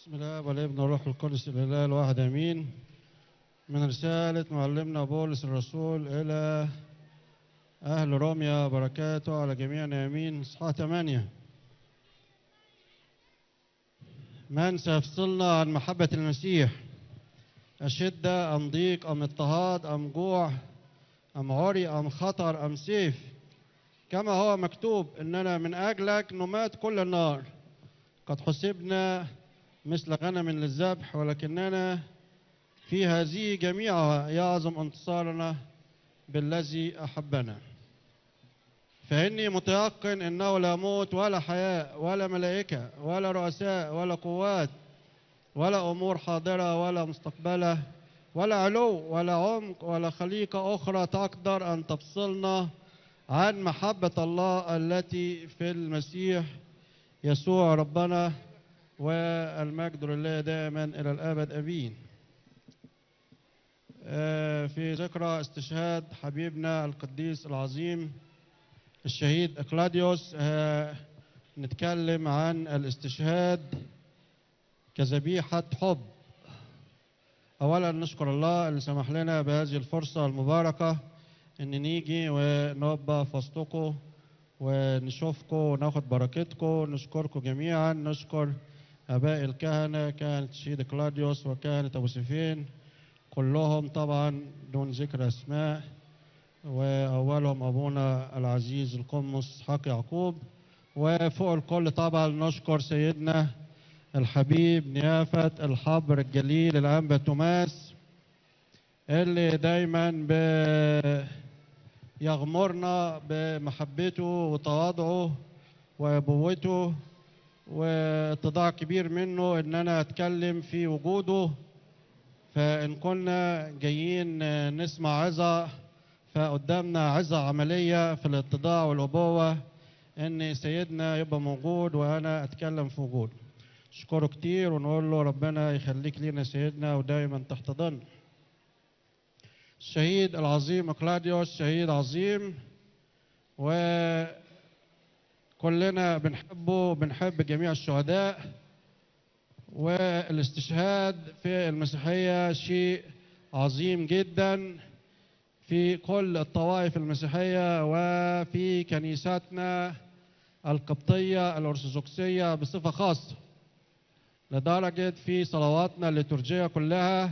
بسم الله والابن والروح القدس الاله الواحد امين. من رسالة معلمنا بولس الرسول الى اهل روميا، بركاته على جميعنا امين. اصحاح 8. من سيفصلنا عن محبة المسيح؟ أشدة أم ضيق أم اضطهاد أم جوع أم عري أم خطر أم سيف؟ كما هو مكتوب إننا من أجلك نمات كل النار، قد حسبنا مثل غنم للذبح، ولكننا في هذه جميعها يعظم انتصارنا بالذي أحبنا. فإني متيقن إنه لا موت ولا حياة ولا ملائكة ولا رؤساء ولا قوات ولا أمور حاضرة ولا مستقبلة ولا علو ولا عمق ولا خليقة أخرى تقدر أن تفصلنا عن محبة الله التي في المسيح يسوع ربنا، والمجد لله دائما إلى الأبد أمين. في ذكرى استشهاد حبيبنا القديس العظيم الشهيد إقلاديوس، نتكلم عن الاستشهاد كذبيحة حب. أولا نشكر الله اللي سمح لنا بهذه الفرصة المباركة إن نيجي ونبقى في وسطكم ونشوفكم وناخد بركتكم. نشكركم جميعا، نشكر آباء الكهنة، كهنة الشهيد إقلاديوس وكهنة أبو سيفين كلهم طبعا دون ذكر أسماء، وأولهم أبونا العزيز القمص إسحاق يعقوب. وفوق الكل طبعا نشكر سيدنا الحبيب نيافة الحبر الجليل الأنبا توماس، اللي دايما يغمرنا بمحبته وتواضعه وأبوته واتضاع كبير منه إن أنا أتكلم في وجوده. فإن كنا جايين نسمع عظة فقدامنا عظة عملية في الاتضاع والأبوة، إن سيدنا يبقى موجود وأنا أتكلم في وجوده. نشكره كتير ونقول له ربنا يخليك لينا سيدنا ودايما تحتضن. الشهيد العظيم إقلاديوس شهيد عظيم وكلنا بنحبه وبنحب جميع الشهداء. والاستشهاد في المسيحية شيء عظيم جدا في كل الطوائف المسيحية وفي كنيستنا القبطية الأرثوذكسية بصفة خاصة، لدرجة في صلواتنا الليتورجية كلها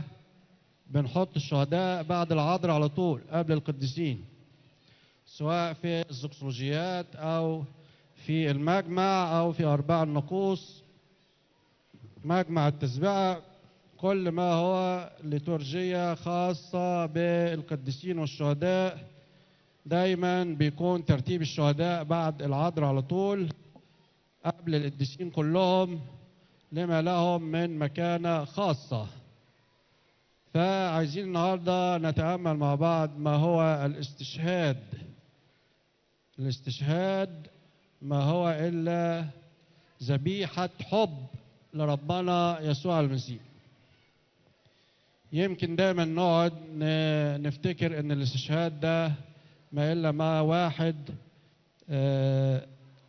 بنحط الشهداء بعد العذراء على طول قبل القديسين، سواء في الزوكسولوجيات أو في المجمع أو في أرباع النقوص، مجمع التسبعة، كل ما هو ليتورجية خاصة بالقديسين والشهداء دايما بيكون ترتيب الشهداء بعد العذراء على طول قبل القديسين كلهم، لما لهم من مكانة خاصة. فعايزين النهاردة نتأمل مع بعض ما هو الاستشهاد. الاستشهاد ما هو إلا ذبيحة حب لربنا يسوع المسيح. يمكن دايما نقعد نفتكر ان الاستشهاد ده ما إلا ما واحد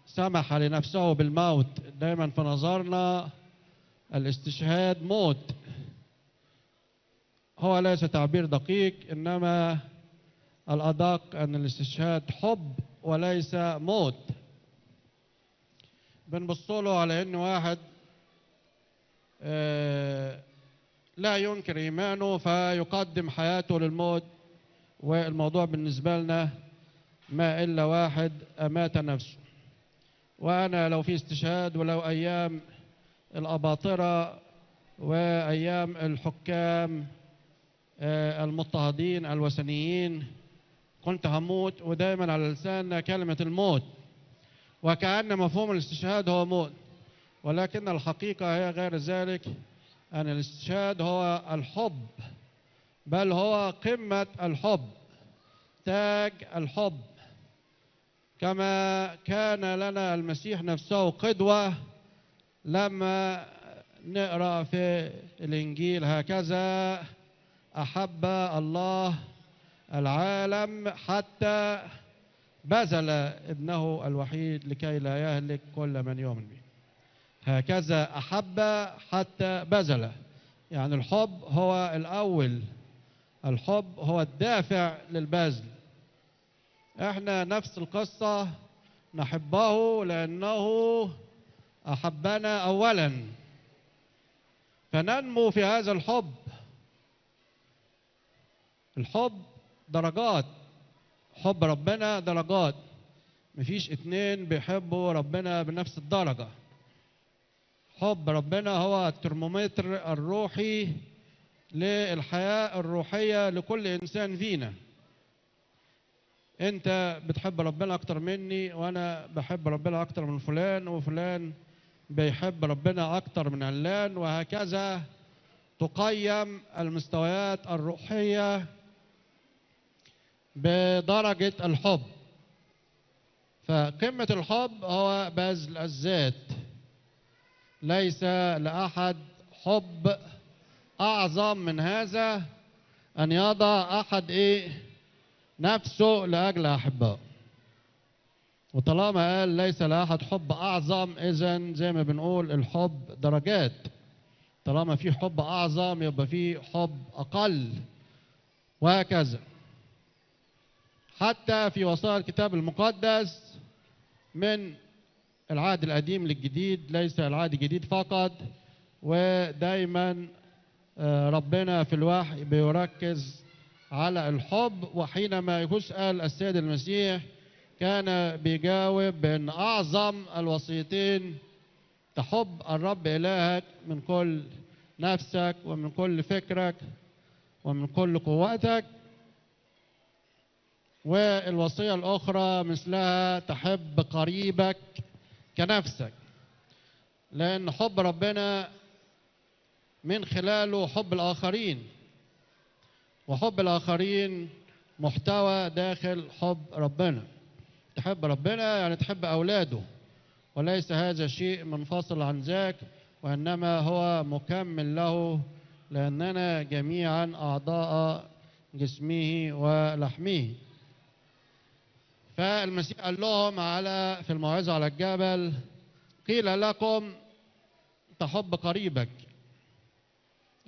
سمح لنفسه بالموت. دايما في نظرنا الاستشهاد موت، هو ليس تعبير دقيق، إنما الأدق أن الاستشهاد حب وليس موت. بنبص له على إن واحد لا ينكر إيمانه فيقدم حياته للموت، والموضوع بالنسبة لنا ما إلا واحد أمات نفسه. وأنا لو في استشهاد ولو أيام الأباطرة وأيام الحكام المضطهدين الوثنيين كنت هموت، ودايما على لساننا كلمة الموت، وكأن مفهوم الاستشهاد هو موت، ولكن الحقيقة هي غير ذلك، أن الاستشهاد هو الحب، بل هو قمة الحب، تاج الحب. كما كان لنا المسيح نفسه قدوة لما نقرأ في الإنجيل: هكذا أحب الله العالم حتى بذل ابنه الوحيد لكي لا يهلك كل من يؤمن به. هكذا أحب حتى بذل. يعني الحب هو الأول، الحب هو الدافع للبذل. احنا نفس القصة، نحبه لأنه أحبنا أولا، فننمو في هذا الحب. الحب درجات، حب ربنا درجات، مفيش اتنين بيحبوا ربنا بنفس الدرجة. حب ربنا هو الترمومتر الروحي للحياة الروحية لكل إنسان فينا. أنت بتحب ربنا أكتر مني، وأنا بحب ربنا أكتر من فلان، وفلان بيحب ربنا أكتر من علان، وهكذا تقيم المستويات الروحية بدرجة الحب. فقمة الحب هو بذل الذات. ليس لأحد حب أعظم من هذا أن يضع أحد نفسه لأجل أحبائه. وطالما قال ليس لأحد حب أعظم، إذن زي ما بنقول الحب درجات. طالما في حب أعظم يبقى في حب أقل، وهكذا. حتى في وصايا الكتاب المقدس من العهد القديم للجديد، ليس العهد الجديد فقط، ودايما ربنا في الوحي بيركز على الحب. وحينما يسأل السيد المسيح كان بيجاوب بأن أعظم الوصيتين تحب الرب إلهك من كل نفسك ومن كل فكرك ومن كل قوتك، والوصية الأخرى مثلها تحب قريبك كنفسك. لأن حب ربنا من خلاله حب الآخرين، وحب الآخرين محتوى داخل حب ربنا. تحب ربنا يعني تحب أولاده، وليس هذا شيء منفصل عن ذاك، وإنما هو مكمل له، لأننا جميعا أعضاء جسمه ولحمه. فالمسيح قال لهم على في الموعظة على الجبل: قيل لكم تحب قريبك،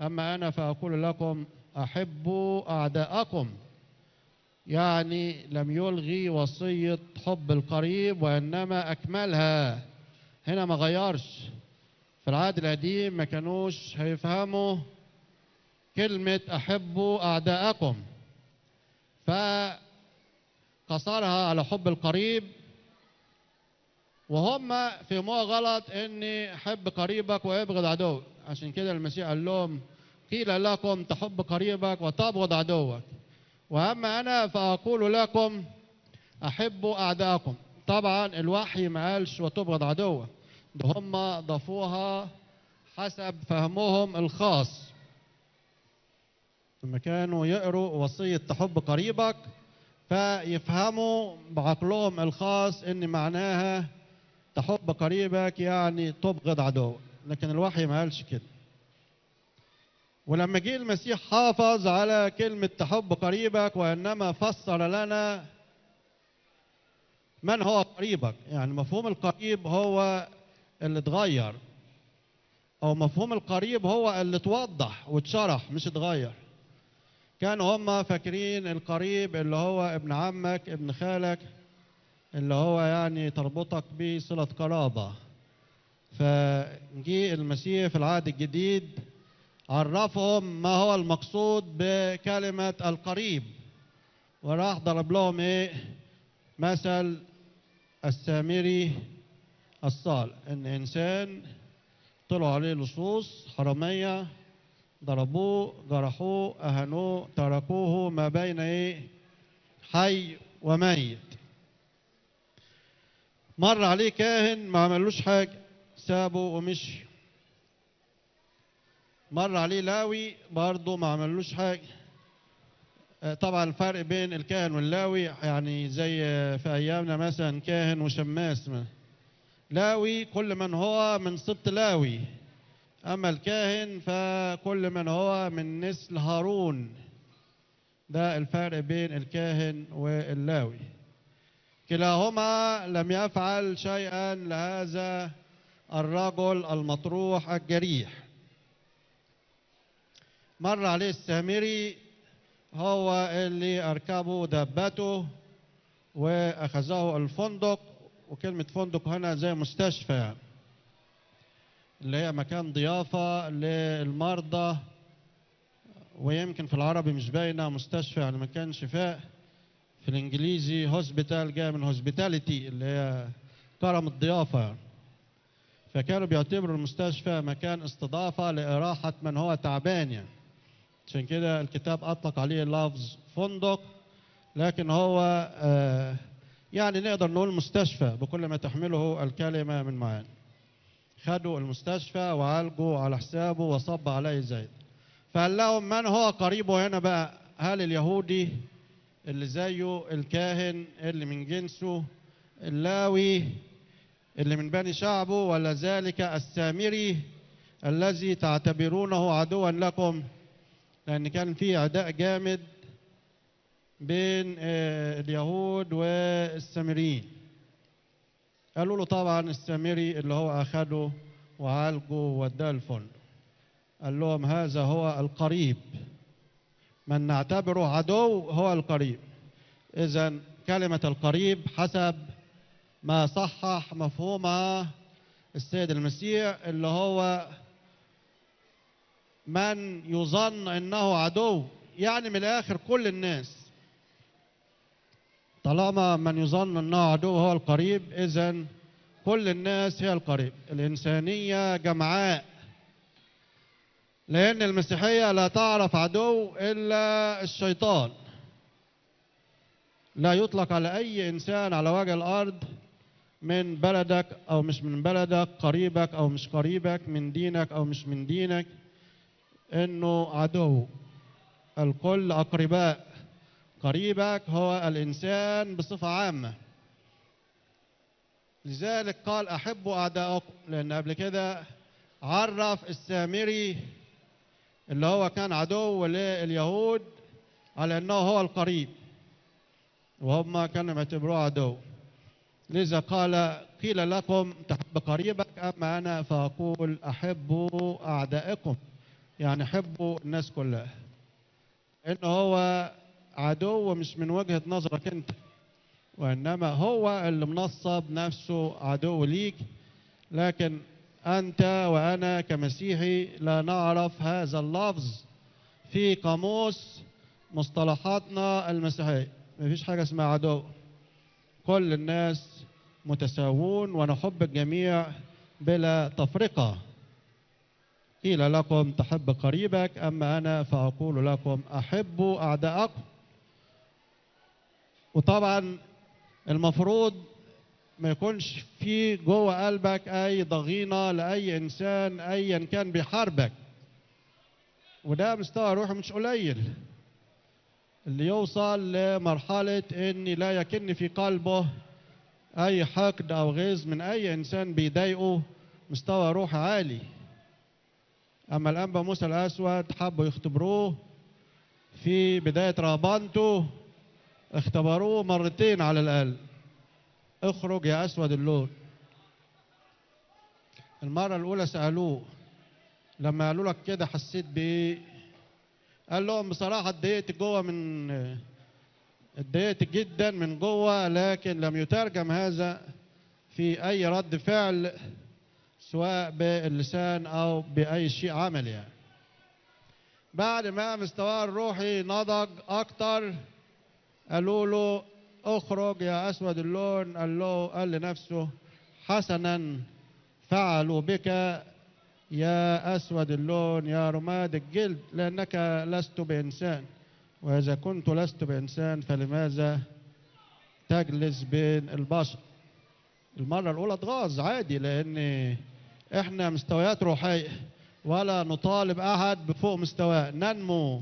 أما أنا فأقول لكم أحبوا أعداءكم. يعني لم يلغي وصية حب القريب، وإنما أكملها. هنا ما غيرش. في العهد القديم ما كانوش هيفهموا كلمة أحبوا أعداءكم، فقصرها على حب القريب، وهم فهموها غلط، إني حب قريبك وابغض عدوك. عشان كده المسيح قال لهم: قيل لكم تحب قريبك وتبغض عدوك، وأما أنا فأقول لكم أحبوا أعداءكم. طبعا الوحي ما قالش وتبغض عدوك، ده هم ضافوها حسب فهمهم الخاص. لما كانوا يقروا وصية تحب قريبك فيفهموا بعقلهم الخاص إن معناها تحب قريبك يعني تبغض عدوك، لكن الوحي ما قالش كده. ولما جه المسيح حافظ على كلمة تحب قريبك، وإنما فسر لنا من هو قريبك. يعني مفهوم القريب هو اللي اتغير، أو مفهوم القريب هو اللي اتوضح واتشرح مش اتغير. كانوا هم فاكرين القريب اللي هو ابن عمك، ابن خالك، اللي هو يعني تربطك بصلة قرابة. فجي المسيح في العهد الجديد عرفهم ما هو المقصود بكلمة القريب، وراح ضرب لهم ايه؟ مثل السامري الصالح، ان انسان طلعوا عليه لصوص حرامية، ضربوه، جرحوه، اهانوه، تركوه ما بين ايه؟ حي وميت. مر عليه كاهن ما عملوش حاجة، سابه ومشي. مر عليه لاوي برضه ما عملوش حاجة. طبعا الفرق بين الكاهن واللاوي يعني زي في أيامنا مثلا كاهن وشماس. لاوي كل من هو من سبط لاوي، أما الكاهن فكل من هو من نسل هارون. ده الفرق بين الكاهن واللاوي. كلاهما لم يفعل شيئا لهذا الرجل المطروح الجريح. مر عليه السامري، هو اللي أركبه دابته وأخذه الفندق. وكلمة فندق هنا زي مستشفى يعني، اللي هي مكان ضيافة للمرضى، ويمكن في العربي مش باينة مستشفى يعني مكان شفاء، في الإنجليزي hospital جاي من hospitality اللي هي كرم الضيافة يعني. فكانوا بيعتبروا المستشفى مكان استضافة لإراحة من هو تعبان يعني. عشان كده الكتاب أطلق عليه لفظ فندق، لكن هو يعني نقدر نقول مستشفى بكل ما تحمله الكلمة من معاني. خدوا المستشفى وعالجوا على حسابه وصب عليه زيت. فقال لهم من هو قريبه هنا بقى؟ هل اليهودي اللي زيه، الكاهن اللي من جنسه، اللاوي اللي من بني شعبه، ولا ذلك السامري الذي تعتبرونه عدوا لكم؟ لأن كان في عداء جامد بين اليهود والسامريين. قالوا له طبعا السامري اللي هو أخده وعالجه ووداه الفندق. قال لهم هذا هو القريب، من نعتبره عدو هو القريب. إذن كلمة القريب حسب ما صحح مفهومها السيد المسيح اللي هو من يظن أنه عدو، يعني من الآخر كل الناس. طالما من يظن أنه عدو هو القريب، إذن كل الناس هي القريب. الإنسانية جمعاء، لأن المسيحية لا تعرف عدو إلا الشيطان. لا يطلق على أي إنسان على وجه الأرض من بلدك أو مش من بلدك، قريبك أو مش قريبك، من دينك أو مش من دينك، إنه عدو. الكل أقرباء. قريبك هو الإنسان بصفة عامة. لذلك قال أحبوا أعداءكم، لأن قبل كده عرف السامري اللي هو كان عدو لليهود على أنه هو القريب، وهم كانوا يعتبروه عدو. لذا قال قيل لكم تحب قريبك، أما أنا فأقول أحبوا أعدائكم. يعني حبوا الناس كلها، إن هو عدو مش من وجهة نظرك أنت، وإنما هو اللي منصب نفسه عدو ليك. لكن أنت وأنا كمسيحي لا نعرف هذا اللفظ في قاموس مصطلحاتنا المسيحية. مفيش حاجة اسمها عدو، كل الناس متساوون ونحب الجميع بلا تفرقة. قيل لكم تحب قريبك، أما أنا فأقول لكم أحبوا أعداءكم. وطبعا المفروض ما يكونش في جوه قلبك أي ضغينة لأي إنسان أيا كان بيحاربك، وده مستوى روحي مش قليل اللي يوصل لمرحلة إن لا يكن في قلبه أي حقد أو غيظ من أي إنسان بيضايقه، مستوى روحي عالي. أما الأنبا موسى الأسود حبوا يختبروه في بداية رهبانته، اختبروه مرتين على الأقل. اخرج يا أسود اللون. المرة الأولى سألوه لما قالوا لك كده حسيت بإيه؟ قال لهم بصراحة اتضايقت جوه، من اتضايقت جدا من جوه، لكن لم يترجم هذا في أي رد فعل سواء باللسان أو بأي شيء عملي يعني. بعد ما مستواه الروحي نضج أكتر قالوا له اخرج يا أسود اللون. قال له، قال لنفسه حسنا فعلوا بك يا أسود اللون يا رماد الجلد، لأنك لست بإنسان، وإذا كنت لست بإنسان فلماذا تجلس بين البشر؟ المرة الأولى اتغاظ عادي، لأن إحنا مستويات روحية ولا نطالب أحد بفوق مستواه، ننمو.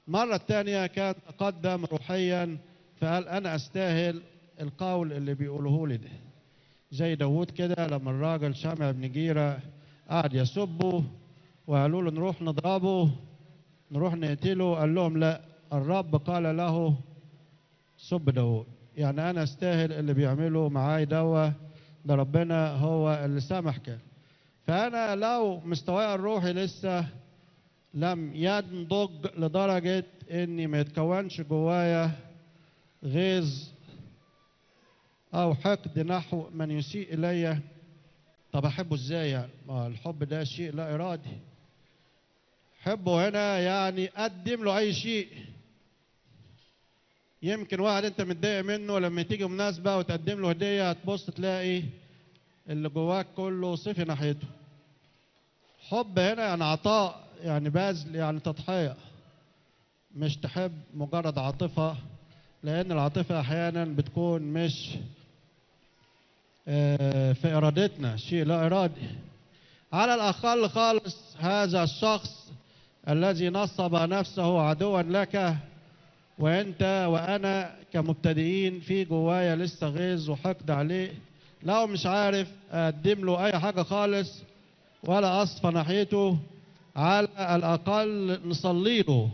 المرة الثانية كان تقدم روحيا فقال أنا أستاهل القول اللي بيقوله لي ده، زي داوود كده لما الراجل شمع بن جيرة قعد يسبه وقالوا له نروح نضربه نروح نقتله، قال لهم لا، الرب قال له سب داوود، يعني أنا أستاهل اللي بيعمله معاي دوا، ده ربنا هو اللي سمح كده. فأنا لو مستواي الروحي لسه لم ينضج لدرجة إني ما يتكونش جوايا غيظ أو حقد نحو من يسيء إلي، طب أحبه إزاي يعني؟ ما الحب ده شيء لا إرادي. حبه هنا يعني قدم له أي شيء. يمكن واحد أنت متضايق منه لما تيجي مناسبة وتقدم له هدية هتبص تلاقي اللي جواك كله صفي ناحيته. حب هنا يعني عطاء، يعني بذل، يعني تضحية، مش تحب مجرد عاطفة، لأن العاطفة أحيانا بتكون مش في إرادتنا، شيء لا إرادي. على الأقل خالص هذا الشخص الذي نصب نفسه عدوا لك، وأنت وأنا كمبتدئين في جوايا لسه غيظ وحقد عليه، لو مش عارف أقدم له أي حاجة خالص ولا أصفى ناحيته، على الأقل نصلي له،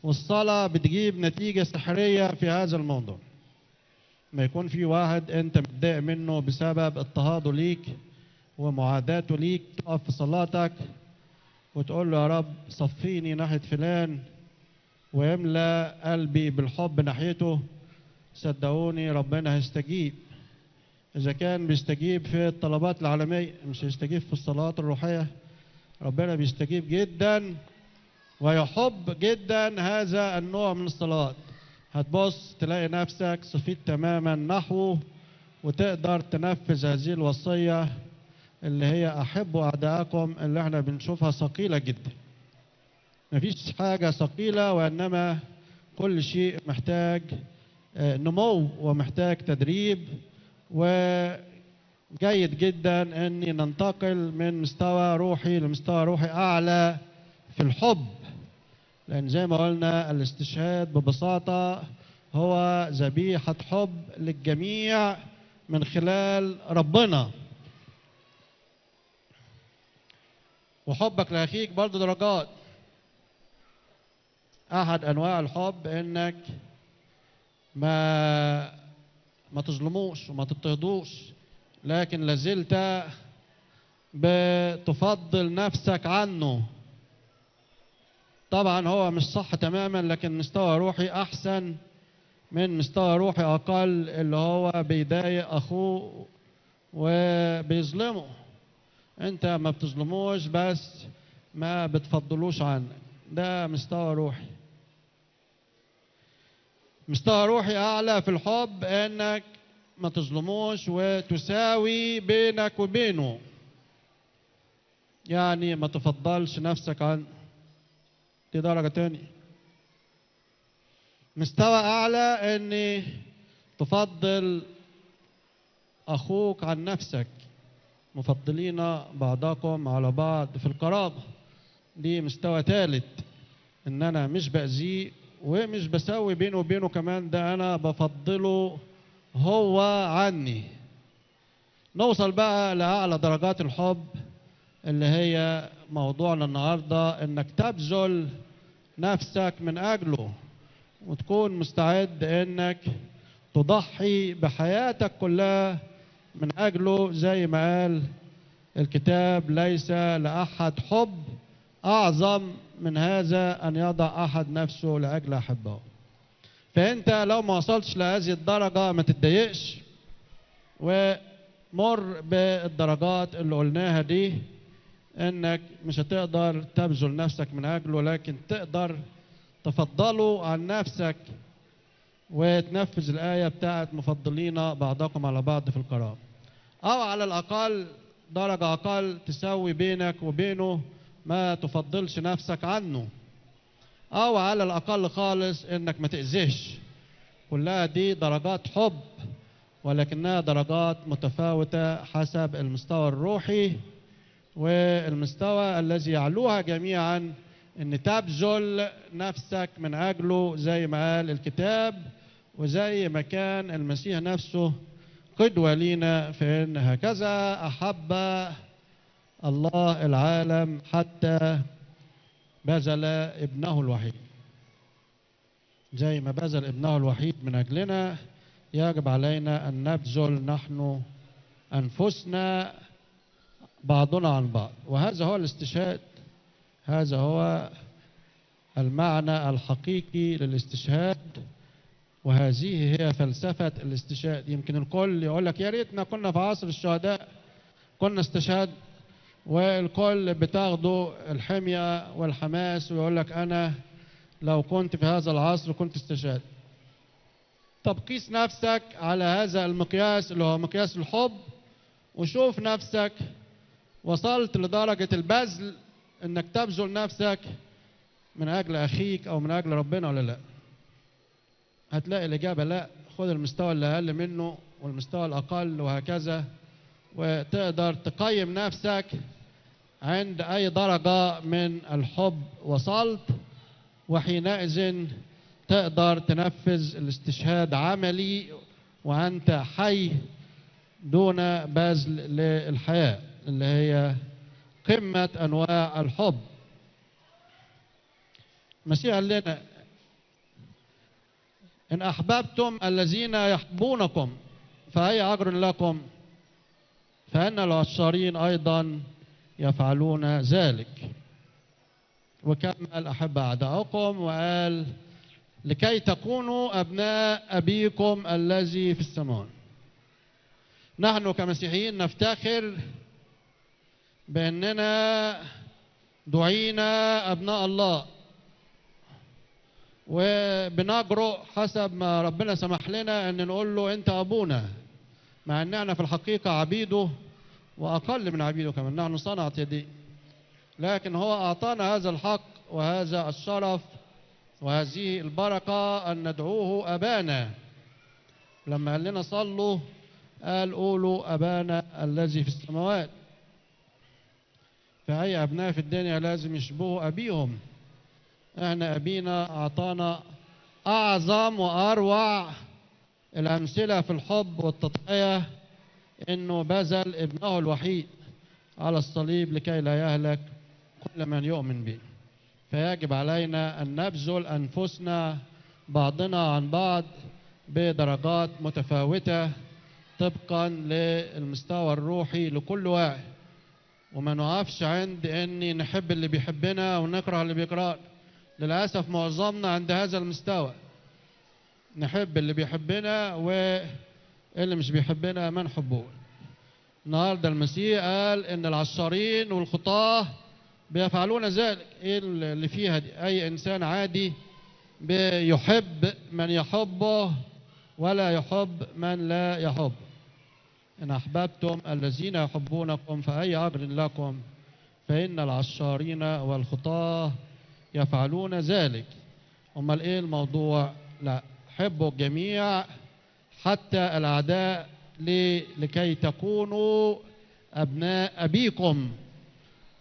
والصلاة بتجيب نتيجة سحرية في هذا الموضوع. ما يكون في واحد أنت متضايق منه بسبب اضطهاده ليك ومعاداته ليك، تقف في صلاتك وتقول له يا رب صفيني ناحية فلان ويملأ قلبي بالحب ناحيته، صدقوني ربنا هيستجيب. إذا كان بيستجيب في الطلبات العالمية، مش هيستجيب في الصلاة الروحية؟ ربنا بيستجيب جدا ويحب جدا هذا النوع من الصلاة. هتبص تلاقي نفسك صفيت تماما نحوه، وتقدر تنفذ هذه الوصية اللي هي أحبوا أعداءكم، اللي احنا بنشوفها ثقيلة جدا. مفيش حاجة ثقيلة، وإنما كل شيء محتاج نمو ومحتاج تدريب. وجيد جدا أني ننتقل من مستوى روحي لمستوى روحي أعلى في الحب، لأن زي ما قلنا الاستشهاد ببساطة هو ذبيحة حب للجميع من خلال ربنا. وحبك لأخيك برضو درجات. أحد أنواع الحب إنك ما تظلموش وما تضطهدوش، لكن لازلت بتفضل نفسك عنه. طبعا هو مش صح تماما، لكن مستوى روحي أحسن من مستوى روحي أقل اللي هو بيضايق أخوه وبيظلمه. أنت ما بتظلموش بس ما بتفضلوش عنك، ده مستوى روحي. مستوى روحي أعلى في الحب إنك ما تظلموش وتساوي بينك وبينه، يعني ما تفضلش نفسك عنه. دي درجة تانية. مستوى أعلى إني تفضل أخوك عن نفسك، مفضلين بعضكم على بعض في القرابة. دي مستوى ثالث، إن أنا مش بأذيه ومش بسوي بينه وبينه كمان، ده أنا بفضله هو عني. نوصل بقى لأعلى درجات الحب اللي هي موضوعنا النهاردة، إنك تبذل نفسك من أجله وتكون مستعد إنك تضحي بحياتك كلها من أجله، زي ما قال الكتاب ليس لأحد حب أعظم من هذا أن يضع أحد نفسه لأجل أحبه. فأنت لو ما وصلتش لهذه الدرجة ما تتضايقش، ومر بالدرجات اللي قلناها دي، إنك مش هتقدر تبذل نفسك من أجله، لكن تقدر تفضله عن نفسك وتنفذ الآية بتاعت مفضلين بعضكم على بعض في القرابة، أو على الأقل درجة أقل تساوي بينك وبينه، ما تفضلش نفسك عنه، أو على الأقل خالص إنك ما تأذيش. كلها دي درجات حب، ولكنها درجات متفاوتة حسب المستوى الروحي والمستوى الذي يعلوها جميعا، إن تبذل نفسك من أجله زي ما قال الكتاب، وزي ما كان المسيح نفسه قدوة لينا في إن هكذا أحب الله العالم حتى بذل ابنه الوحيد. زي ما بذل ابنه الوحيد من أجلنا، يجب علينا أن نبذل نحن أنفسنا بعضنا عن بعض. وهذا هو الاستشهاد، هذا هو المعنى الحقيقي للاستشهاد، وهذه هي فلسفة الاستشهاد. يمكن الكل يقول لك يا ريتنا كنا في عصر الشهداء كنا استشهاد، والكل بتاخده الحمية والحماس ويقول لك أنا لو كنت في هذا العصر كنت استشهاد. طب قيس نفسك على هذا المقياس اللي هو مقياس الحب، وشوف نفسك وصلت لدرجة البذل انك تبذل نفسك من اجل اخيك او من اجل ربنا ولا لا. هتلاقي الاجابة لا. خد المستوى اللي اقل منه والمستوى الاقل وهكذا، وتقدر تقيم نفسك عند اي درجة من الحب وصلت، وحينئذ تقدر تنفذ الاستشهاد عملي وأنت حي دون بذل للحياة اللي هي قمة أنواع الحب. المسيح قال لنا إن أحببتم الذين يحبونكم فأي أجر لكم، فإن العشارين أيضا يفعلون ذلك. وكمل أحب أعداءكم وقال لكي تكونوا أبناء أبيكم الذي في السماء. نحن كمسيحيين نفتخر بأننا دعينا أبناء الله، وبنجرؤ حسب ما ربنا سمح لنا أن نقول له أنت أبونا، مع أننا في الحقيقة عبيده وأقل من عبيده كمان، نحن صنعة يديه، لكن هو أعطانا هذا الحق وهذا الشرف وهذه البركة أن ندعوه أبانا. لما قال لنا صلوا قال قولوا أبانا الذي في السماوات. فأي أبناء في الدنيا لازم يشبهوا أبيهم. احنا أبينا أعطانا أعظم وأروع الأمثلة في الحب والتضحية، إنه بذل ابنه الوحيد على الصليب لكي لا يهلك كل من يؤمن به. فيجب علينا أن نبذل أنفسنا بعضنا عن بعض بدرجات متفاوتة طبقا للمستوى الروحي لكل واحد، وما نقفش عند أني نحب اللي بيحبنا ونكره اللي بيكرهنا. للأسف معظمنا عند هذا المستوى، نحب اللي بيحبنا واللي مش بيحبنا ما نحبوه. النهارده المسيح قال إن العشارين والخطاة بيفعلون ذلك. ايه اللي فيها دي؟ اي انسان عادي بيحب من يحبه ولا يحب من لا يحب. ان احببتم الذين يحبونكم فاي اجر لكم، فان العشارين والخطاة يفعلون ذلك. امال ايه الموضوع؟ لا، حبوا الجميع حتى الاعداء، لكي تكونوا ابناء ابيكم.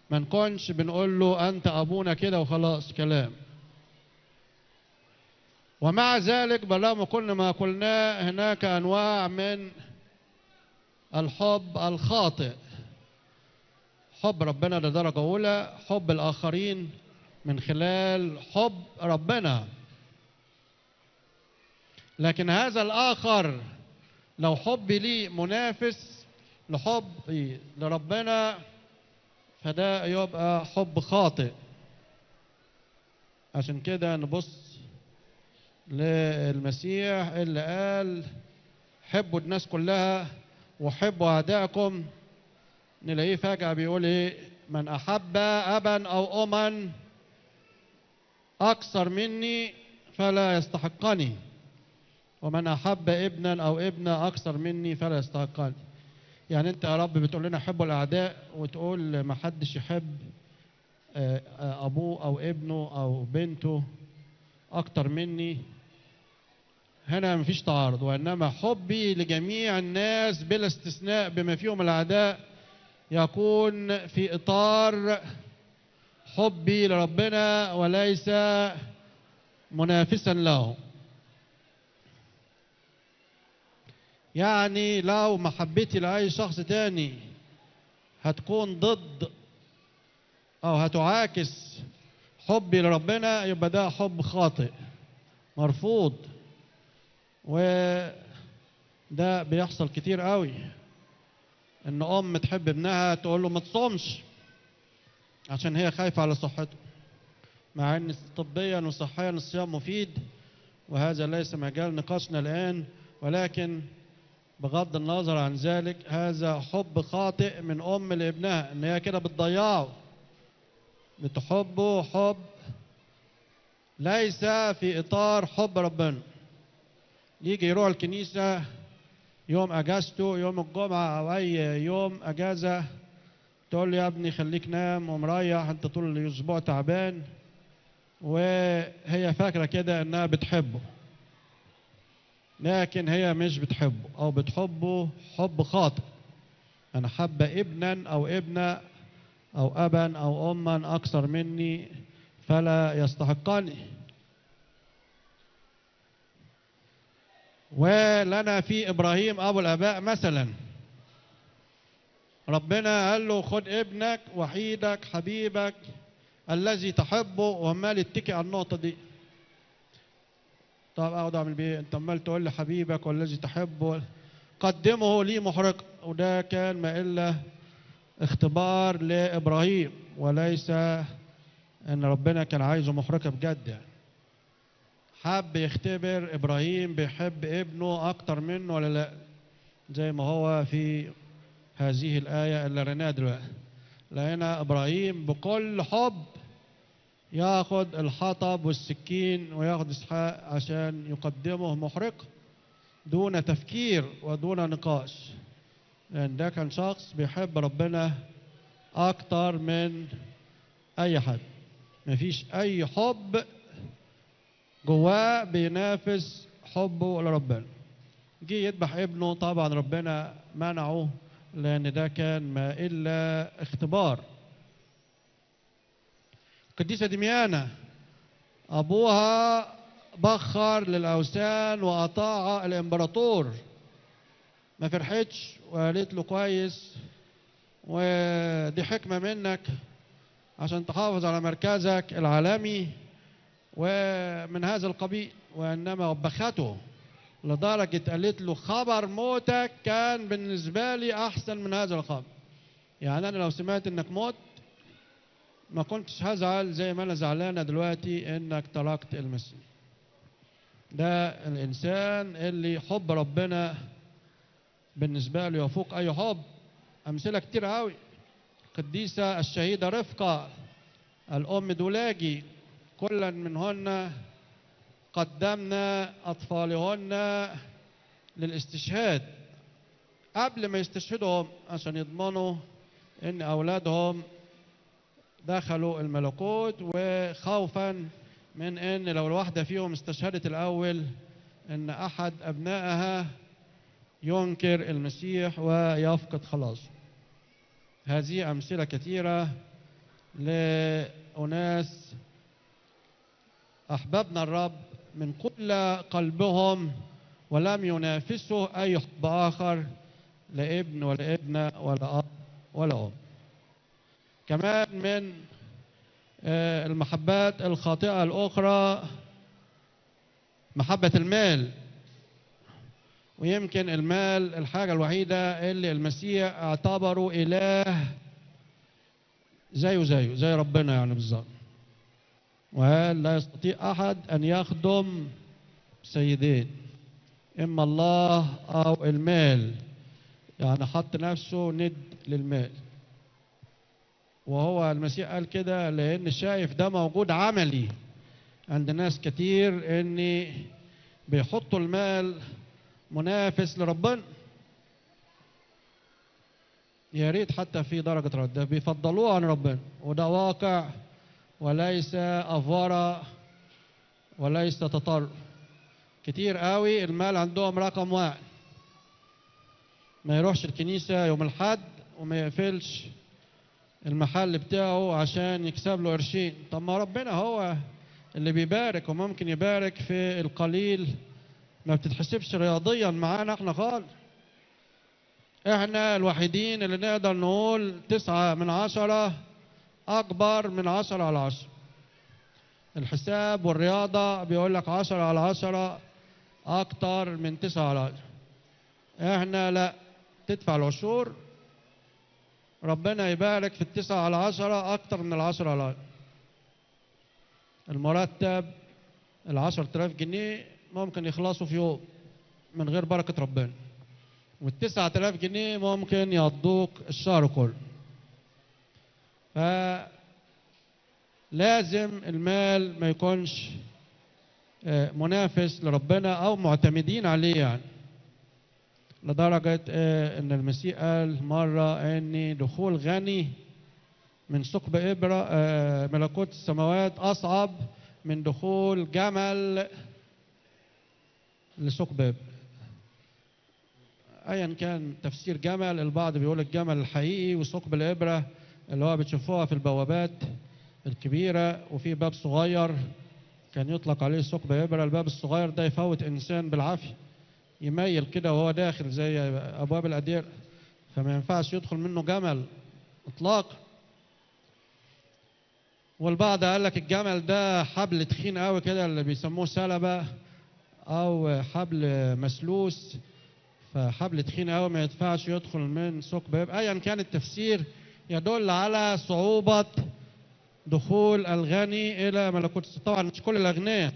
ما نكونش بنقول له أنت أبونا كده وخلاص كلام. ومع ذلك بالرغم كل ما قلناه هناك أنواع من الحب الخاطئ. حب ربنا لدرجة أولى، حب الآخرين من خلال حب ربنا. لكن هذا الآخر لو حبي لي منافس لحبي لربنا فده يبقى حب خاطئ. عشان كده نبص للمسيح اللي قال حبوا الناس كلها وحبوا أعدائكم، نلاقيه فجأة بيقول إيه؟ من أحب أبا أو أما أكثر مني فلا يستحقني، ومن أحب ابنا أو ابنة أكثر مني فلا يستحقني. يعني أنت يا رب بتقول لنا حبوا الأعداء وتقول ما حدش يحب أبوه أو ابنه أو بنته أكتر مني. هنا مفيش تعارض، وإنما حبي لجميع الناس بلا استثناء بما فيهم الأعداء يكون في إطار حبي لربنا وليس منافسا له. يعني لو محبتي لأي شخص تاني هتكون ضد أو هتعاكس حبي لربنا يبقى ده حب خاطئ مرفوض، وده بيحصل كتير قوي. ان ام تحب ابنها تقول له ما تصومش عشان هي خايفة على صحته، مع ان طبيا وصحيا الصيام مفيد، وهذا ليس مجال نقاشنا الآن، ولكن بغض النظر عن ذلك هذا حب خاطئ من أم لابنها، إن هي كده بتضيعه، بتحبه حب ليس في إطار حب ربنا. يجي يروح الكنيسة يوم أجازته، يوم الجمعة أو أي يوم أجازة، تقول له يا ابني خليك نام ومريح، أنت طول الأسبوع تعبان، وهي فاكرة كده إنها بتحبه، لكن هي مش بتحبه أو بتحبه حب خاطئ. أنا حب ابنا أو ابنة أو أبا أو أما أكثر مني فلا يستحقني. ولنا في إبراهيم أبو الآباء مثلا، ربنا قال له خد ابنك وحيدك حبيبك الذي تحبه، وعمال يتكئ على النقطة دي. طب اقعد اعمل بيه؟ انت عمال تقول لي حبيبك والذي تحبه، قدمه لي محرقة. وده كان ما الا اختبار لابراهيم، وليس ان ربنا كان عايزه محرقة بجد. يعني حب يختبر ابراهيم بيحب ابنه اكتر منه ولا لا، زي ما هو في هذه الآية اللي قريناها دلوقتي. لقينا ابراهيم بكل حب ياخد الحطب والسكين وياخد اسحاق عشان يقدمه محرقة دون تفكير ودون نقاش، لأن ده كان شخص بيحب ربنا أكتر من أي حد. مفيش أي حب جواه بينافس حبه لربنا. جه يذبح ابنه، طبعا ربنا منعه، لأن ده كان ما إلا اختبار. القديسة دميانة أبوها بخر للأوثان وأطاع الإمبراطور، ما فرحتش وقالت له كويس ودي حكمة منك عشان تحافظ على مركزك العالمي ومن هذا القبيل، وإنما وبخته لدرجة قالت له خبر موتك كان بالنسبة لي أحسن من هذا الخبر. يعني أنا لو سمعت إنك موت ما كنتش هزعل زي ما أنا زعلانة دلوقتي إنك تركت المسيح. ده الإنسان اللي حب ربنا بالنسبة له يفوق أي حب. أمثلة كتير قوي. القديسة الشهيدة رفقة، الأم دولاجي، كلا منهن قدمنا أطفالهن للاستشهاد قبل ما يستشهدهم عشان يضمنوا إن أولادهم دخلوا الملكوت، وخوفا من إن لو الواحدة فيهم استشهدت الأول إن أحد أبنائها ينكر المسيح ويفقد خلاصه. هذه أمثلة كثيرة لأناس أحببنا الرب من كل قلبهم ولم ينافسه أي حب آخر، لا ابن ولا ابنة ولا أب ولا أم. كمان من المحبات الخاطئة الأخرى محبة المال. ويمكن المال الحاجة الوحيدة اللي المسيح اعتبره إله زيه زيه زي ربنا يعني بالظبط، وقال لا يستطيع أحد أن يخدم سيدين، إما الله أو المال. يعني حط نفسه ند للمال، وهو المسيح قال كده لأن شايف ده موجود عملي عند ناس كتير، إن بيحطوا المال منافس لربنا. يا ريت حتى في درجة رد، ده بيفضلوه عن ربنا، وده واقع وليس أفورة وليس تطرف. كتير قوي المال عندهم رقم واحد، ما يروحش الكنيسة يوم الحد وما يقفلش المحل بتاعه عشان يكسب له قرشين. طب ما ربنا هو اللي بيبارك، وممكن يبارك في القليل، ما بتتحسبش رياضيا معانا احنا خالص. احنا الوحيدين اللي نقدر نقول 9 من 10 أكبر من 10 على 10. الحساب والرياضة بيقول لك 10 على 10 أكتر من 9 على 10. احنا لا، تدفع العشور ربنا يبارك في 9 على 10 أكتر من 10 على 10. المرتب 10,000 جنيه ممكن يخلصوا في يوم من غير بركة ربنا، و9,000 جنيه ممكن يقضوك الشهر كله. فلازم المال ما يكونش منافس لربنا أو معتمدين عليه يعني، لدرجة إن المسيح قال مرة إن دخول غني من ثقب إبرة ملكوت السماوات أصعب من دخول جمل لثقب إبرة. أيا كان تفسير جمل، البعض بيقول الجمل الحقيقي وثقب الإبرة اللي هو بتشوفوها في البوابات الكبيرة، وفي باب صغير كان يطلق عليه ثقب إبرة. الباب الصغير ده يفوت إنسان بالعافية، يميل كده وهو داخل زي أبواب الأديرة، فما ينفعش يدخل منه جمل إطلاقا. والبعض قال لك الجمل ده حبل تخين قوي كده اللي بيسموه سلبة أو حبل مسلوس، فحبل تخين قوي ما ينفعش يدخل من ثقب إبرة. أيا كان التفسير يدل على صعوبة دخول الغني إلى ملكوت. طبعا مش كل الأغنياء،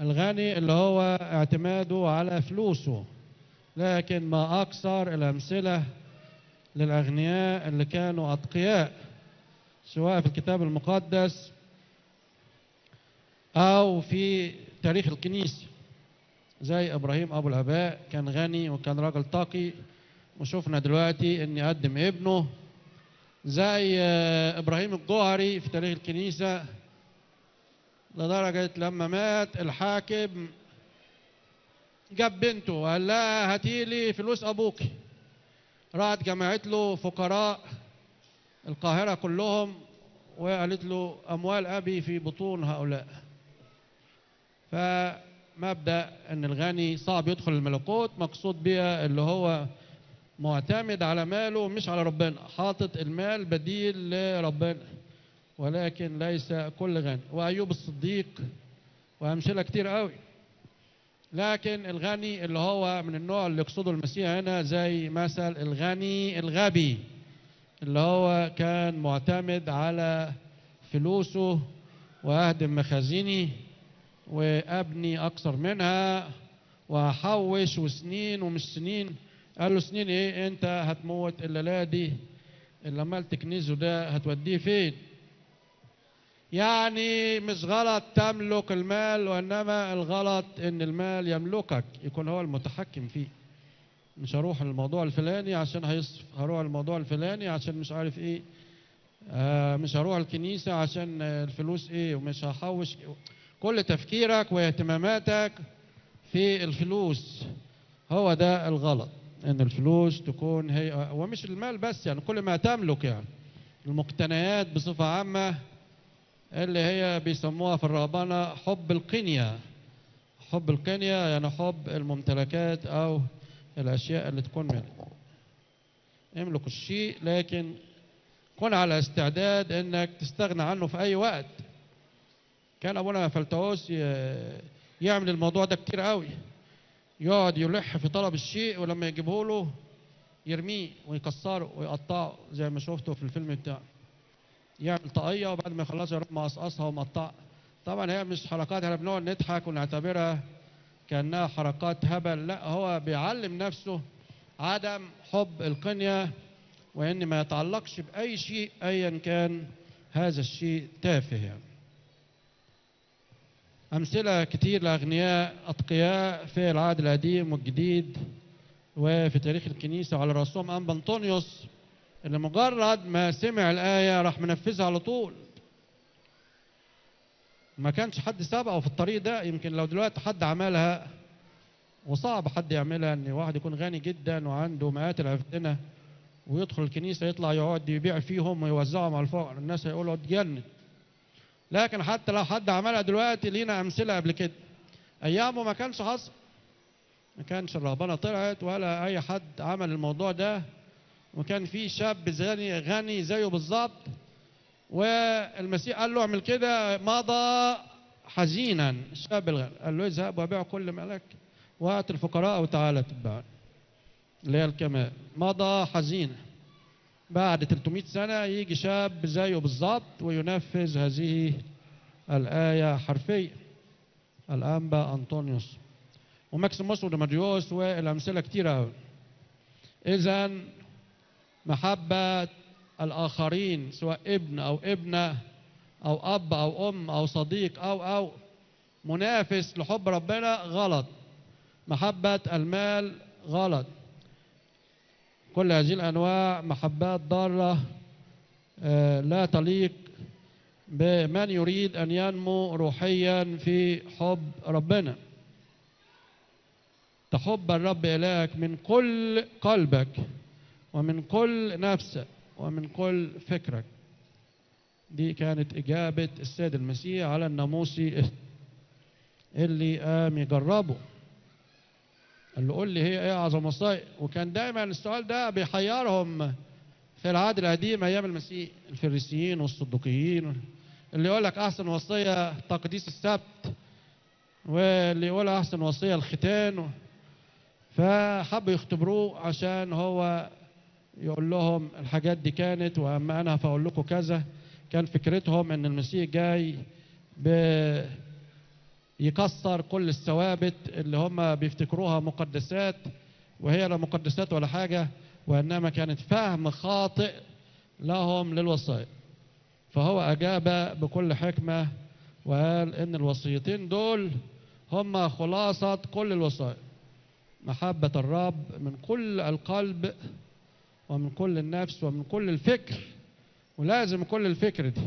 الغني اللي هو اعتماده على فلوسه، لكن ما أكثر الأمثلة للأغنياء اللي كانوا أتقياء سواء في الكتاب المقدس أو في تاريخ الكنيسة، زي إبراهيم أبو الآباء كان غني وكان راجل تقي، وشوفنا دلوقتي إن يقدم ابنه، زي إبراهيم الجوهري في تاريخ الكنيسة، لدرجة لما مات الحاكم جاب بنته وقال لها هاتيلي فلوس أبوك. راحت جمعت له فقراء القاهرة كلهم وقالت له أموال أبي في بطون هؤلاء. فمبدأ أن الغني صعب يدخل الملكوت مقصود بها اللي هو معتمد على ماله مش على ربنا، حاطط المال بديل لربنا، ولكن ليس كل غني. وأيوب الصديق وأمثلة كتير قوي. لكن الغني اللي هو من النوع اللي يقصده المسيح هنا زي مثل الغني الغبي اللي هو كان معتمد على فلوسه، وأهدم مخازني وأبني أكثر منها وأحوش وسنين ومش سنين. قال له سنين إيه؟ أنت هتموت الليلة دي، اللي عمال تكنزه ده هتوديه فين؟ يعني مش غلط تملك المال، وإنما الغلط إن المال يملكك، يكون هو المتحكم فيه. مش هروح الموضوع الفلاني عشان هيصرف، هروح الموضوع الفلاني عشان مش عارف إيه، مش هروح الكنيسة عشان الفلوس إيه، ومش هحوش. كل تفكيرك واهتماماتك في الفلوس، هو ده الغلط، إن الفلوس تكون هي، ومش المال بس يعني، كل ما تملك يعني المقتنيات بصفة عامة اللي هي بيسموها في الرهبنة حب القنية. حب القنية يعني حب الممتلكات أو الأشياء اللي تكون ملك. املك الشيء لكن كن على استعداد إنك تستغنى عنه في أي وقت. كان أبونا فلتاوس يعمل الموضوع ده كتير قوي، يقعد يلح في طلب الشيء ولما يجيبه له يرميه ويكسره ويقطعه زي ما شفته في الفيلم بتاعه. يعمل طاقية وبعد ما يخلصها يروح مقصقصها ومقطعها. طبعا هي مش حركات احنا بنقعد نضحك ونعتبرها كأنها حركات هبل، لا، هو بيعلم نفسه عدم حب القنية، وإن ما يتعلقش بأي شيء أيا كان هذا الشيء تافه يعني. أمثلة كتير لأغنياء أتقياء في العهد القديم والجديد وفي تاريخ الكنيسة، وعلى رأسهم أنبا أنطونيوس اللي مجرد ما سمع الآية راح منفذها على طول، ما كانش حد سبقه في الطريق ده. يمكن لو دلوقتي حد عملها، وصعب حد يعملها، ان واحد يكون غني جدا وعنده مئات الأفدنة ويدخل الكنيسة يطلع يقعد يبيع فيهم ويوزعهم على الفقراء، الناس هيقولوا اتجنن. لكن حتى لو حد عملها دلوقتي، لينا أمثلة قبل كده، أيامه ما كانش حصل، ما كانش الرهبنة طلعت ولا أي حد عمل الموضوع ده، وكان في شاب غني زيه بالظبط، والمسيح قال له اعمل كده، مضى حزينا الشاب الغني، قال له اذهب وبيع كل مالك وآت الفقراء وتعالى تتبعني، اللي هي الكمال. مضى حزينا. بعد 300 سنة يجي شاب زيه بالظبط وينفذ هذه الآية حرفيا، الأنبا أنطونيوس وماكسيموس ودماديوس والأمثلة كتيرة أوي. إذن محبة الآخرين سواء ابن أو ابنة أو أب أو أم أو صديق أو منافس لحب ربنا غلط. محبة المال غلط. كل هذه الأنواع محبات ضارة لا تليق بمن يريد أن ينمو روحيا في حب ربنا. تحب الرب إلهك من كل قلبك ومن كل نفسك ومن كل فكرك. دي كانت إجابة السيد المسيح على الناموسي اللي قام يجربه، قال له قول لي هي ايه اعظم وصايا. وكان دايما السؤال ده بيحيرهم في العهد القديم ايام المسيح، الفريسيين والصدوقيين، اللي يقول لك احسن وصيه تقديس السبت، واللي يقول احسن وصيه الختان. فحبوا يختبروه عشان هو يقول لهم الحاجات دي كانت، واما انا فاقول لكم كذا. كان فكرتهم ان المسيح جاي يكسر كل الثوابت اللي هم بيفتكروها مقدسات، وهي لا مقدسات ولا حاجة، وإنما كانت فهم خاطئ لهم للوصايا. فهو أجاب بكل حكمة وقال إن الوصيتين دول هم خلاصة كل الوصايا: محبة الرب من كل القلب ومن كل النفس ومن كل الفكر. ولازم كل الفكر دي،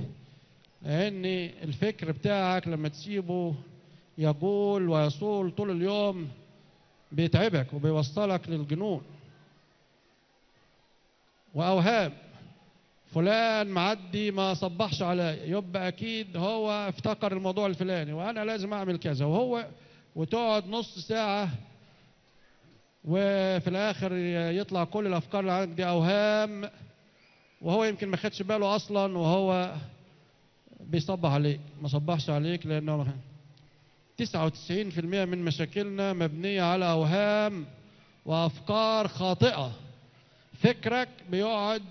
لأن الفكر بتاعك لما تسيبه يجول ويصول طول اليوم بيتعبك وبيوصلك للجنون وأوهام. فلان معدي ما صبحش عليا، يبقى أكيد هو افتكر الموضوع الفلاني وأنا لازم أعمل كذا، وهو وتقعد نص ساعة وفي الآخر يطلع كل الأفكار اللي عندك دي أوهام، وهو يمكن ما خدش باله أصلا وهو بيصبح عليك، ما صبحش عليك لأنه 99% من مشاكلنا مبنية على أوهام وأفكار خاطئة. فكرك بيقعد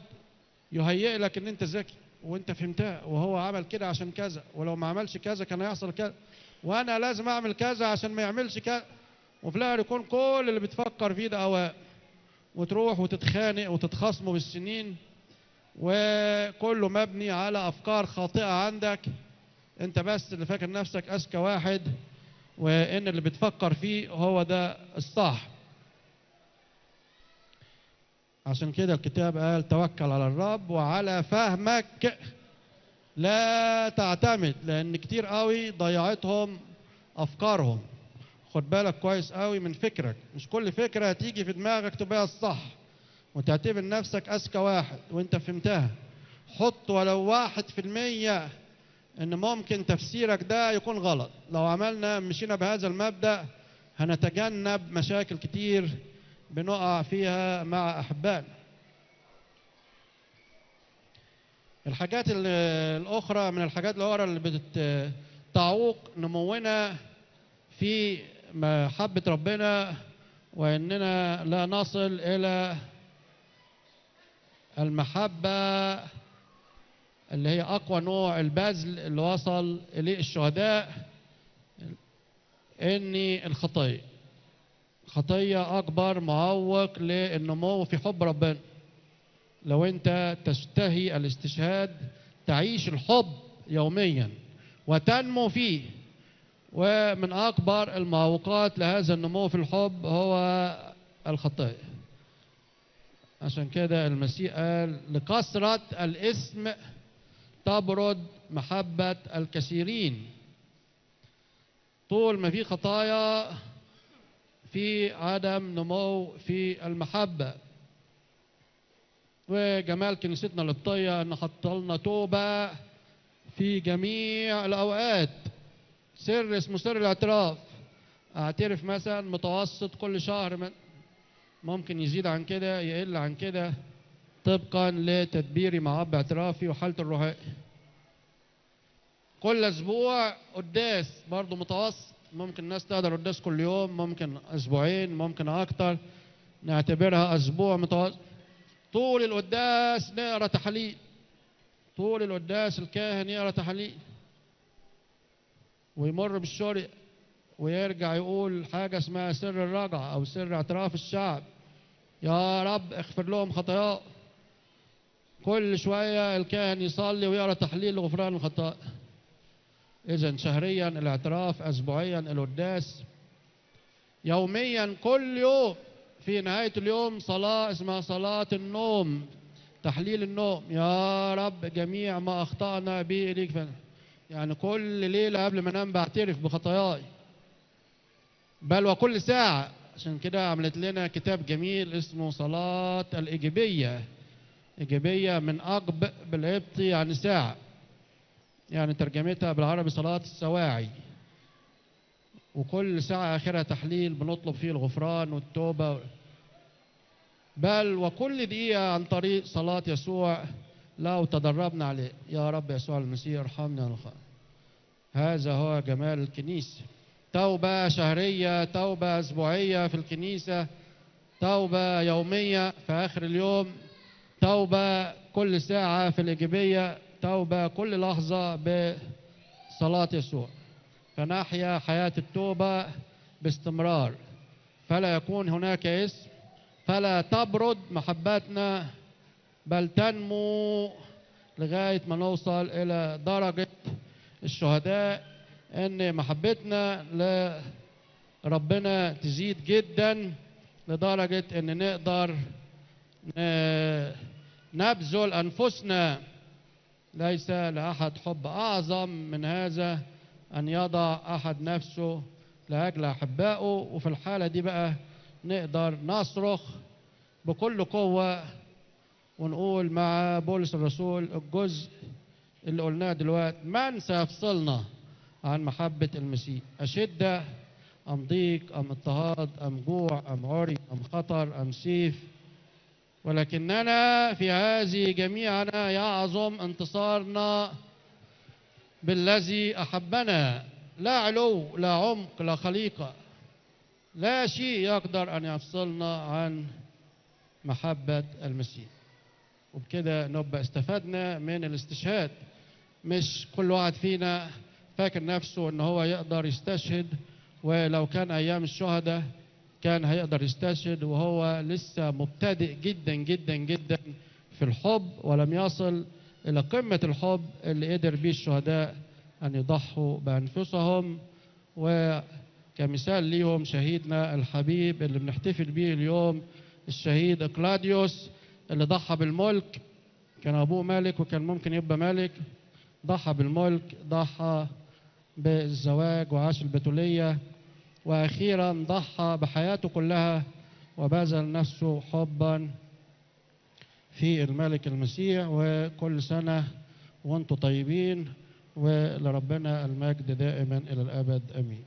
يهيئ لك إن أنت ذكي وأنت فهمتها، وهو عمل كده عشان كذا، ولو ما عملش كذا كان هيحصل كذا، وأنا لازم أعمل كذا عشان ما يعملش كذا، وفي الآخر يكون كل اللي بتفكر فيه ده أوهام، وتروح وتتخانق وتتخاصموا بالسنين، وكله مبني على أفكار خاطئة عندك أنت بس اللي فاكر نفسك أذكى واحد، وإن اللي بتفكر فيه هو ده الصح. عشان كده الكتاب قال توكل على الرب وعلى فهمك لا تعتمد، لأن كتير قوي ضيعتهم أفكارهم. خد بالك كويس قوي من فكرك، مش كل فكرة تيجي في دماغك تبقى الصح وتعتبر نفسك أذكى واحد وانت فهمتها. حط ولو 1% ان ممكن تفسيرك ده يكون غلط. لو عملنا مشينا بهذا المبدأ هنتجنب مشاكل كتير بنقع فيها مع أحبائنا. الحاجات الأخرى من الحاجات الأخرى اللي بتعوق نمونا في محبة ربنا وإننا لا نصل إلى المحبة اللي هي أقوى نوع البذل اللي وصل إليه الشهداء، إن الخطية. خطية أكبر معوق للنمو في حب ربنا. لو أنت تشتهي الاستشهاد تعيش الحب يوميا وتنمو فيه. ومن أكبر المعوقات لهذا النمو في الحب هو الخطية. عشان كده المسيح قال لكثرة الإثم تبرد محبة الكثيرين. طول ما في خطايا في عدم نمو في المحبة. وجمال كنيستنا القبطية أن حط لنا توبة في جميع الأوقات. سر اسمه سر الاعتراف. أعترف مثلا متوسط كل شهر، ممكن يزيد عن كده يقل عن كده طبقا لتدبيري مع أب اعترافي وحالته الروحية. كل أسبوع قداس برضو متوسط، ممكن الناس تقدر قداس كل يوم، ممكن أسبوعين، ممكن أكتر، نعتبرها أسبوع متوسط. طول القداس نقرأ تحاليل، طول القداس الكاهن يقرأ تحاليل ويمر بالشرق ويرجع يقول حاجة اسمها سر الرجعة أو سر اعتراف الشعب، يا رب اغفر لهم خطاياهم. كل شوية الكاهن يصلي ويقرأ تحليل لغفران الخطايا. إذن شهريا الاعتراف، أسبوعيا القداس، يوميا كل يوم في نهاية اليوم صلاة اسمها صلاة النوم، تحليل النوم، يا رب جميع ما أخطأنا به إليك. يعني كل ليلة قبل ما أنام بعترف بخطاياي، بل وكل ساعة. عشان كده عملت لنا كتاب جميل اسمه صلاة الإيجابية. إيجابية من أقب بالقبطي يعني ساعة، يعني ترجمتها بالعربي صلاة السواعي. وكل ساعة آخرها تحليل بنطلب فيه الغفران والتوبة، بل وكل دقيقة عن طريق صلاة يسوع لو تدربنا عليه، يا رب يسوع المسيح ارحمنا الخير. هذا هو جمال الكنيسة. توبة شهرية، توبة أسبوعية في الكنيسة، توبة يومية في آخر اليوم، توبة كل ساعة في الإيجابية، توبة كل لحظة بصلاة يسوع. فنحيا حياة التوبة باستمرار، فلا يكون هناك اسم، فلا تبرد محبتنا بل تنمو لغاية ما نوصل إلى درجة الشهداء، إن محبتنا لربنا تزيد جدا لدرجة إن نقدر نبذل أنفسنا. ليس لأحد حب أعظم من هذا أن يضع أحد نفسه لأجل أحبائه. وفي الحالة دي بقى نقدر نصرخ بكل قوة ونقول مع بولس الرسول الجزء اللي قلناه دلوقتي: من سيفصلنا عن محبة المسيح؟ أشدة أم ضيق أم اضطهاد أم جوع أم عري أم خطر أم سيف؟ ولكننا في هذه جميعنا يعظم انتصارنا بالذي أحبنا. لا علو لا عمق لا خليقة، لا شيء يقدر أن يفصلنا عن محبة المسيح. وبكده نبقى استفدنا من الاستشهاد. مش كل واحد فينا فاكر نفسه ان هو يقدر يستشهد، ولو كان ايام الشهداء كان هيقدر يستشهد وهو لسه مبتدئ جدا جدا جدا في الحب، ولم يصل الى قمة الحب اللي قدر بيه الشهداء ان يضحوا بانفسهم. وكمثال ليهم شهيدنا الحبيب اللي بنحتفل بيه اليوم، الشهيد كلاديوس اللي ضحى بالملك. كان ابوه ملك وكان ممكن يبقى ملك، ضحى بالملك، ضحى بالزواج وعاش البتولية، وأخيرا ضحى بحياته كلها وبذل نفسه حبا في الملك المسيح. وكل سنة وانتم طيبين، ولربنا المجد دائما إلى الأبد، آمين.